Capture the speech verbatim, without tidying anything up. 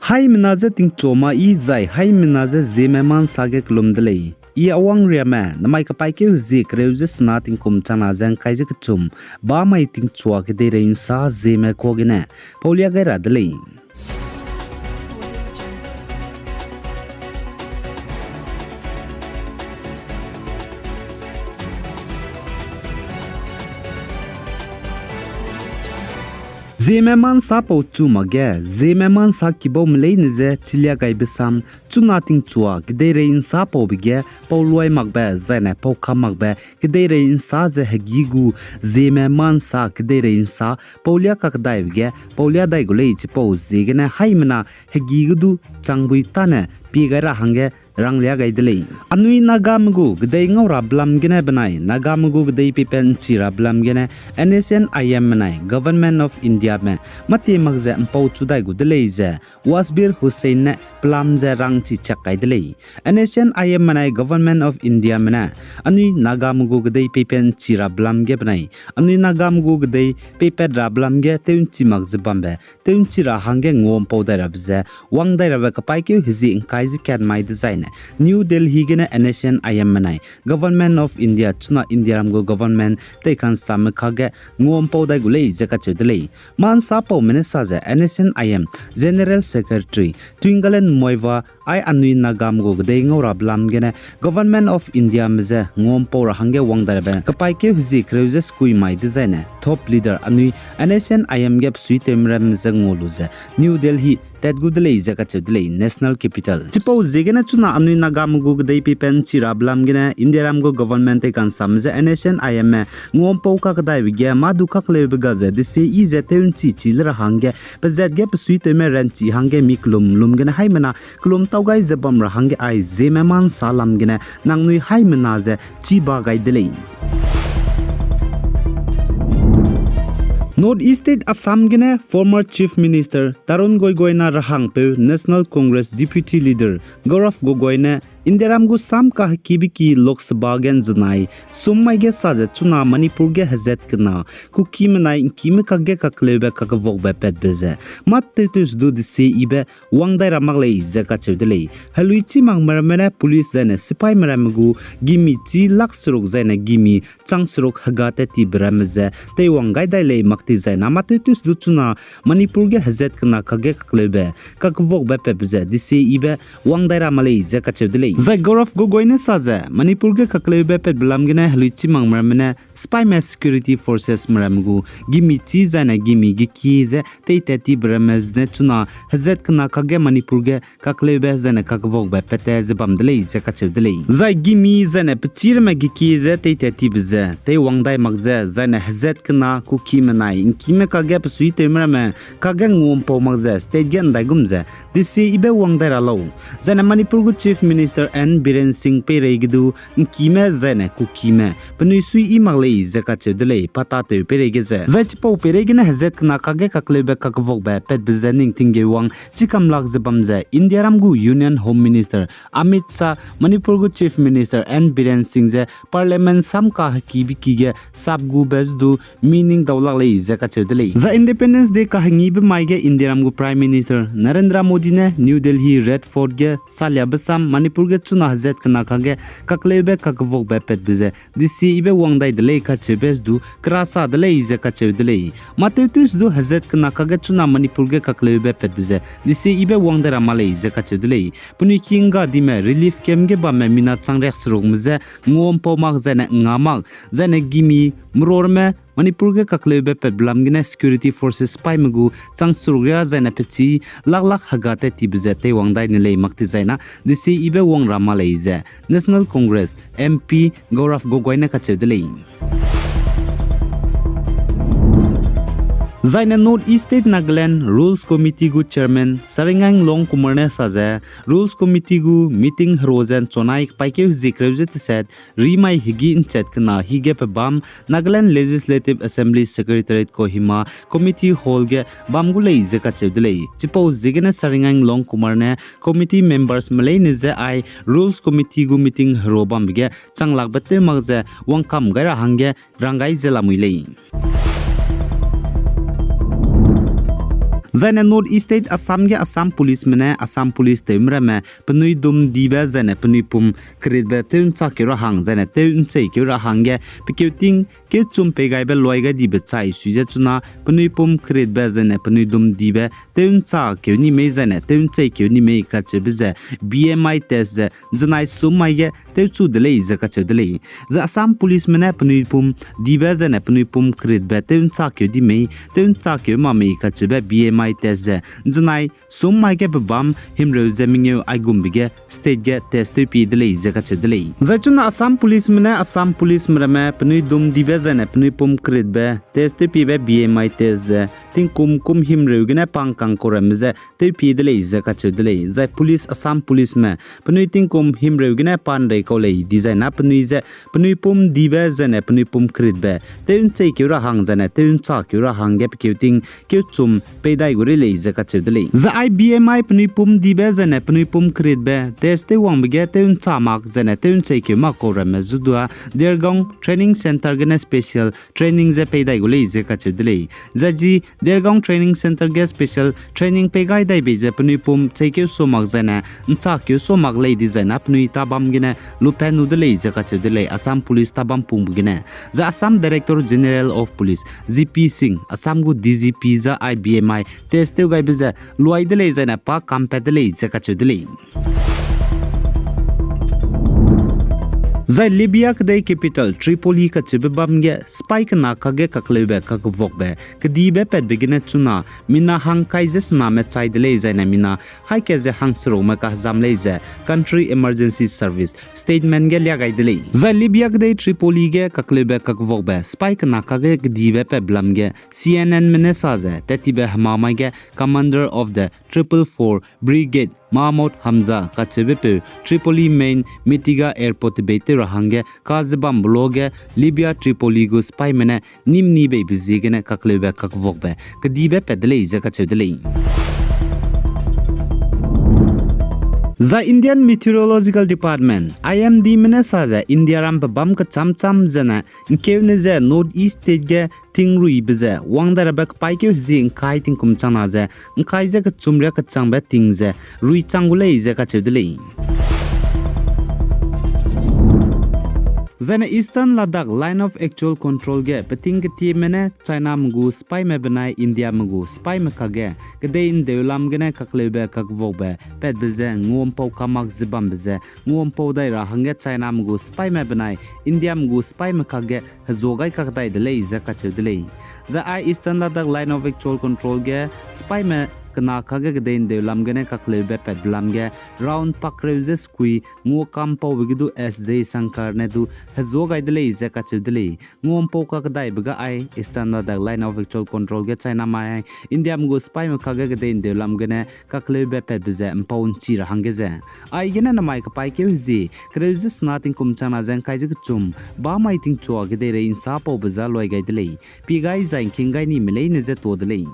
Haimena je tingchuame i zai haimena je Zeme Ma Nsa ge kelum de lei. I Awangriame, namai kapaîkeu hezie kereu ze sena tingkum changna ze ngkai ze kechum, bamai tingchua kedeirei nsa Zeme kuâ gene paulia gai ra de lei. Zeme Ma Nsa pau chu makge, Zeme Ma Nsa kibaume leine je chilia gaibe sam, chuna tingchua kedeirei nsa paube ge, pau luai makbe, zaine pau kam makbe, kedeirei nsa ze hegî gu, Zeme Ma Nsa kedeirei nsa, paulia kakdaibe ge, paulia dai gu lei chipau ziegene haimena hegî ge du changbui tâne pie gai ra hangge ranglia gai de lei. Anui Nagame gu kedei ngau ra belam gene benai Nagame gu kedei peipat nchi ra belam gene N S C N I M menai Government of Indiame mâtie mak ze mpau chu dai gu de lei ze Wasbir Hussain ne pelam ze rangchi chak kai de lei. N S C N I M menai Government of Indiame ne anui Nagame gu kedei peipat nchi ra belam ge benai anui Nagame gu kedei peipat ra belam ge tew'nchi mak ze bambe tew'nchi ra hangge nguampau dai rabe ze wang dai rabe kapaîkeu hezie ngkai ze kat mai dezaine New Delhi gene N S C N I M menai Government of India chuna Indiaram gu government teikansamme kage nguampau dai gu lei ze kacheu de lei. Ma Nsa paume ne sa ze N S C N I M General Secretary Twingalan Muivah ai anui Nagame gu kedei ngau ra belam gene Government of Indiame je nguampau ra hangge wang dai rabe kapaîkeu hezie kereu ze sekui mai dezaine top leader anui N S C N I M ge besuitewme ramme je ngua lu ze New Delhi tat gu de lei ze kacheu de lei National Capital. Chipau ziegene chuna anui Nagame gu kedei peipat nchi ra belam gene Indiaram gu government teikansamme je N S C N I M me nguampau kakdaibe ge mâ du kakleube ga ze desie i ze tew'nchi chi le ra hangge pezat ge besuitewme ranchi hangge mi kelum lum gene haimena kelum tau gai ze bam ra hangge ai Zeme Ma Nsa lam gene nangnui haimena ze chiba gai de lei. North East State Assam gene former Chief Minister Tarun Gogoi na rahangpeu National Congress Deputy Leader Gaurav Gogoi ne Indiaram gu sam kahekibe ki Lok Sabha ge nzenai sum mai ge sa ze chuna Manipur ge hezat kena Kuki menai ngkime kakge kakleube kakevokbe patbe ze mâ tewtew se du desie ibe wang dai ra mak lei ze kacheu de lei. Heluichî makme ramme ne police zaine sipaîme ramme gu gimi chî lak seruk zaine gimi chang seruk hega tat tibe ramme ze teiwang gai dai lei mak ti zaina mâ tewtew se du chuna Manipur ge hezat kena kakge kakleube kakevokbe patbe ze desie ibe wang dai ra mak lei ze kacheu de lei. Zai Gaurav Gogoi ne sa ze Manipur ge kakleube patbe lam gene heluichî makme ramme ne sipaîme security forcesme ramme gu gimi chî zaine gimi gekie ze teitat tibe ramme zene chuna hezat kena kakge Manipur ge kakleube zaine kakevokbe pat ze bam de lei ze kacheu de lei. Zai gimi zaine pechî ramme gekie ze teitat tibe ze teiwang dai mak ze zaine hezat kena Kuki menai ngkime kakge besuitewme ramme kakge nguampau mak ze state ge ndaigum ze desie ibe wang dai ra lau. Zaine Manipur gu Chief Minister N Biren Singh peireige du ngkime zaine Kukime penui sui i mak lei ze kacheu de lei, pa tâtew peireige ze. Zai chipau peireigene hezat kena kakge kakleube kakevokbe patbe ze ning tinggeu wang chikamlak ze bam ze Indiaram gu Union Home Minister Amit Shah, Manipur gu Chief Minister N Biren Singh ze Parliament sam kahekibe ki ge sap gube ze du meaning dau lak lei ze kacheu de lei. Zai Independence Day kahengibe mai ge Indiaram gu Prime Minister Narendra Modi ne New Delhi Red Fort ge saliabe sam Manipur ge chuna hezat kena kakge kakleube kakevokbe patbe ze desie ibe wang dai de lei kacheube ze du kera sa de lei ze kacheu de lei. Mâ tewtew se du hezat kena kakge chuna Manipur ge kakleube patbe ze desie ibe wang dai ra mak lei ze kacheu de lei. Penui ki ngga dime relief camp ge bamme mina chang riak serukme je nguampau mak zaine nga mak, zaine gimi merorme Manipur ge kakleube patbe lam gene security forces sipaîme gu chang seruk riâ zaine pechî lak lak hega tat tibe ze teiwang dai ne lei mak ti zaina desie ibe wang ra mak lei ze National Congress M P Gaurav Gogoi ne kacheu de lei. Zaine North East State Nagaland Rules Committee gu Chairman Saringainglong Kumar ne sa ze, Rules Committee gu meeting hero ze nchonai kepaîkeu hezie kereu ze teset, rimai hegî nchat kena hige pebâm Nagaland Legislative Assembly Secretariat Kohima Committee Hall ge bam gu lei ze kacheu de lei. Chipau ziegene Saringainglong Kumar ne committee members me leine je ai Rules Committee gu meeting hero bambe ge changlakbe tew mak ze wangkam gai ra hangge rang gai ze lamui lei. Zaine North East State Assam ge Assam Policeme ne Assam Police tewme ramme penui dum dibe zaine penui pum keritbe tew ’nchâkeu ra hang zaine tew ’ncheikeu ra hangge pekeu ting keuchum pei gaibe luai gai dibe chai sui ze chuna penui pum keritbe zaine penui dum dibe tew ’nchâkeu ni mei zaine tew ’ncheikeu ni mei kacheube ze B M I test ze ’nzenai sum mai ge tewchu de lei ze kacheu de lei. Zai Assam Policeme ne penui pum dibe zaine penui pum keritbe tew ’nchâkeu di mei, tew ’nchâkeu ma mei kacheube B M I test ze ’nzenai sum mai ge pebâm himreu ze mengeu aigumbe ge state ge test tewpie de lei ze kacheu de lei. Zai chuna Assam Policeme ne Assam Policeme ramme penui dum dibe zaine penui pum keritbe test tewpiebe B M I test ze tingkum kum himreu gene pangkang kau ramme ze tewpie de lei ze kacheu de lei. Zai police, Assam Policeme penui tingkum himreu gene pa ’nrei kau lei dizai na penui ze penui pum dibe zaine penui pum keritbe tew ’ncheikeu ra hang zaine tew ’nchâkeu ra hangge pekeu ting keuchum pei dai gu rei lei ze kacheu de lei. Zai I B M I penui pum dibe zaine penui pum keritbe test tewwangbe ge tew ’nchâ mak zaine tew ’ncheikeu mak kau ramme zu dua Dergaon Training Centre gene special training ze pei dai gu lei ze kacheu de lei. Zai ji Dergaon Training Centre ge special training pei gai dai bei ze penui pum cheikeu so mak zaine ’nchâkeu so mak lei dizai na penui tabam gene lupat nu de lei ze kacheu de lei Assam Police tabam pungbe gene. Zai Assam Director General of Police, G P Singh, Assam gu D G P za I B M I test tew gaibe ze luai de lei zaine pa kampat de lei ze kacheu de lei. Zai Libya kedei capital Tripoli kacheube bam ge sipai kena kage kakleube kakvokbe kedibe patbe gene chuna mina hangkai ze sename chai de lei zaine mina haî kat ze hangserukme kahezam lei ze Country Emergency Service statement ge lia gai de lei. Zai Libya kedei Tripoli ge kakleube kakvokbe sipai kena kage kedibe patbe lam ge C N N me ne sa ze tattibe hema mai ge Commander of the Triple Four Brigade Mahmoud Hamza kacheubepeu Tripoli main Mitiga Airport tebei tew ra hangge kazebambe lo ge Libya Tripoli gu sipaime ne nîm ni beibe ziegene kakleube kakvokbe kedibe pat de lei ze kacheu de lei. Zai Indian Meteorological Department, I M D me ne sa ze India ram pebâm kechâm châm zene ’ngkeune ze North East State ge tingruibe ze wang dai rabe kepaîkeu hezie ’ngkai tingkum changna ze ’ngkai ze kechum riak kechangbe ting ze rui chang gu lei ze kacheu de lei. Zaine Eastern Ladakh Line of Actual Control ge peting ketieme ne Chiname gu sipaime benai Indiame gu sipaime kakge kedei ’ndeu lam gene kakleube kakvokbe patbe ze nguampau kamak ze bambe ze nguampau dai ra hangge Chiname gu sipaime benai Indiame gu sipaime kakge hezuâ gai kakdai de lei ze kacheu de lei. Zai ai Eastern Ladakh Line of Actual Control ge sipaime kena kakge kedei ’ndeu lam gene kakleube patbe lam ge round pakreu ze sekui nguakampaube ge du S Jaishankar ne du hezuâ gai de lei ze kacheu de lei. Nguampau kakdaibe ga ai Eastern Ladakh Line of Actual Control ge Chiname ai Indiame gu sipaime kakge kedei ’ndeu lam gene kakleube patbe ze ’mpau ’nchi ra hangge ze aigene namai kepaîkeu hezie kereu ze sena tingkum changna ze ’ngkai ze kechum bamai tingchua kedeirei ’nsapaube za luai gai de lei. Pie gai zai ’ngking gai nime leine ze tuâ de lei.